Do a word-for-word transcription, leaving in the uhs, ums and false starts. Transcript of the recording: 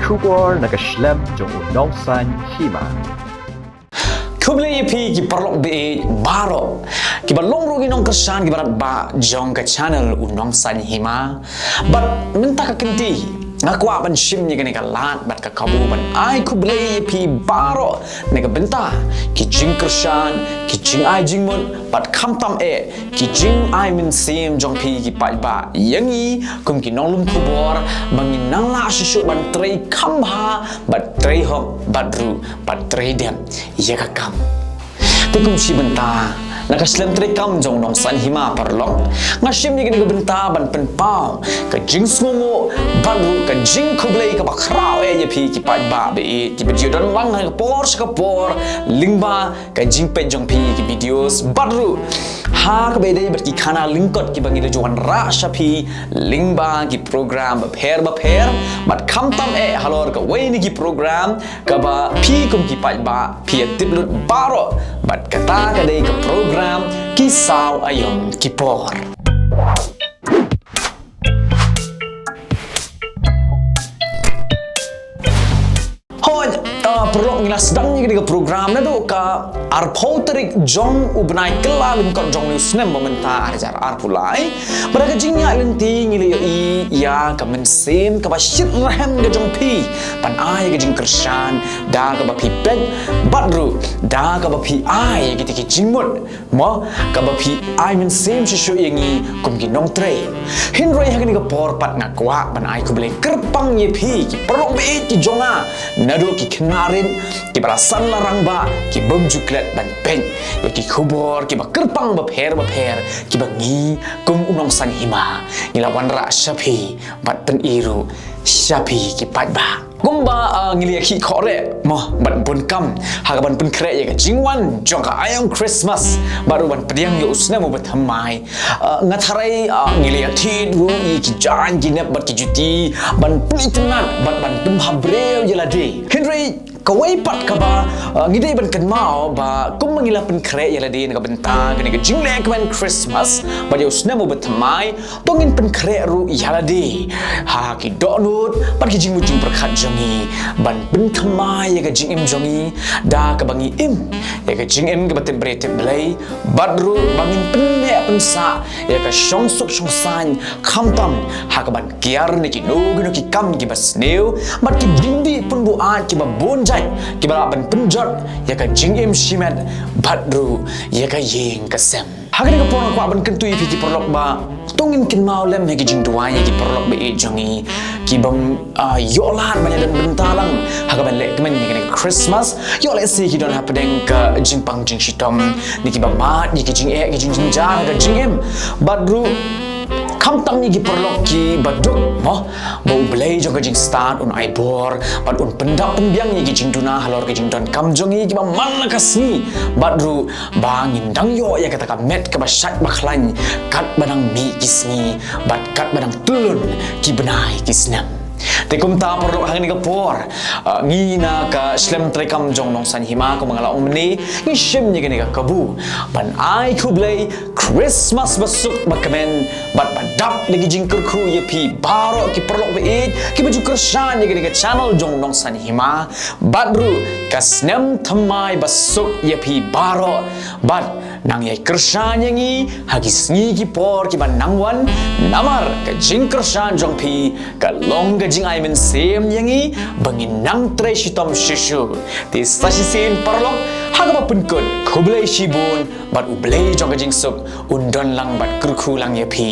Khubor na ka shlem jong u Nongsaiñ Hima. Khublei ïa phi ki paralok baieit baroh kiba long ruh ki nongkyrshan kiba radbah jong ka channel u Nongsaiñ Hima. Bad mynta ka kynti nga kwah ban shim ïa kane ka lad bad ka kabu ban ai khublei ïa phi baroh na ka bynta ki jingkyrshan, ki jingai jingmut bad khamtam eh ki jingai mynsiem jong phi ki paidbah ïa ngi kum ki nonglum khubor ba ngin nang lah shuh shuh ban trei kham bha bad trei hok bad ruh bad trei dep ïa ka kam. Te kum shi bynta na ka shlem treikam jong u Nongsaiñ Hima paralok, nga shim ïa kane ka bynta ban pynpaw ka jingsngewnguh bad ruh ka jingkhublei kaba khraw eh ïa phi ki paidbah baieit kiba ju don lang ha ka por sha ka por lyngba ka jingpeit jong phi ki videos bad ruh ha kaba ïadei bad ki khana lyngkot kiba ngi la ju wanrah sha phi lyngba ki program bapher bapher bad khamtam eh halor kawei na ki program kaba phi kum ki paidbah phi ïa tip lut baroh bad kata ka dei ka program Ki Saw Aïom Ki Por. Hooid, ah, paralok, ngi la sdang ïa kane ka program naduh ka arphew tarik jong u bnai Kyllalyngkot jong u snem ba mynta ar hajar arphew lai. Bad ha ka jingïaid lynti ngi la ïohi ïa ka mynsiem kaba shit rhem ka jong phi ban ai ïa ka jingkyrshan da kaba phi peit bad ruh da kaba phi ai ïa kita ki jingmut. Mo, kaba phi ai mynsiem shuh shuh ïa ngi kum ki nongtrei. Hynrei ha kane ka por pat nga kwah ban ai khublei kyrpang ïa phi ki paralok baieit ki jong nga naduh ki khynnah rit kiba la san la rangbah ki bym ju klet ban peit ïa ki khubor kiba kyrpang bapher bapher kiba ngi kum u Nongsaiñ Hima ngi la wanrah sha phi bad pyni ruh sha phi ki paidbah. Kumba, ah, ngi la ïa khih khohreh mo bad bun kam ha kaban pynkhreh ïa ka jingwan jong ka aïom Christmas bad ruh ban pdiang ïa u snem uba thymmai. Ah, nga tharai, ah, ngi la ïa thied ruh ïa ki jaiñ ki nep bad ki juti ban pynitynnad bad ban pynbha briew ïa lade. Hynrei kawei pat kaba, ah, ngi dei ban kynmaw ba kumba ngi la pynkhreh ïa lade na ka bynta kane ka jingleh kmen Christmas bad ïa u snem uba thymmai, to ngin pynkhreh ruh ïa lade ha ki dohnud bad ki jingmut jingpyrkhat jong ngi ban pynthymmai ïa ka jingim jong ngi da kaba ngi im ïa ka jingim kaba tip briew tip Blei bad ruh ba ngin pynneh pynsah ïa ka shongsuk shongsaiñ khamtam ha kaban kiar na kino kino ki kam kiba sniew bad ki jingdih pynbuaid kiba bun jait kiba lah ban pynjot ïa ka jingim shimet bad ruh ïa ka ïing ka sem. Ha kane ka por nga kwah ban kyntu ïa phi ki paralok ba to ngin kynmaw lem ha ki jingduwai ïa ki paralok baieit jong ngi ki bym, ah, ïoh lad ban ïadon bynta lang ha kaban leh kmen ïa kane ka Christmas. Ïoh lehse ki don hapdeng ka jingpang jingshitom ne kiba mad ïa ki jingeh ki jingjynjar ha ka jingim bad ruh khamtam ïa ki paralok kiba duk mo ba U Blei jong ka jingstad un ai bor bad un pyndap pynbiang ïa ki jingduna halor ki jingdonkam jong ngi kiba man la ka sngi bad ruh ba ngin dang ïoh ïa kata ka met kaba shait ba khlaiñ katba dang mih ki sngi bad katba dang tyllun ki bnai ki snem. Te kumta paralok, ha kane ka por, ah, ngi na ka shlem treikam jong u Nongsaiñ Hima kumba nga la ong mynne ngi shim ïa kane ka kabu ban ai khublei Christmas ba suk ba kmen bad ba dap da ki jingkyrkhu ïa phi baroh ki paralok baieit kiba ju kyrshan ïa kane ka channel jong u Nongsaiñ Hima bad ruh ka snem thymmai ba suk ïa phi baroh bad nang ïai kyrshan ïa ngi ha ki sngi ki por kiba nang wan namar ka jingkyrshan jong phi ka long ka jingai mynsiem ïa ngi ba ngin nang trei shitom shisha. Te sa shisien paralok, ha kaba pynkut khublei shibun bad U Blei jong ka jingsuk un don lang bad kyrkhu lang ïa phi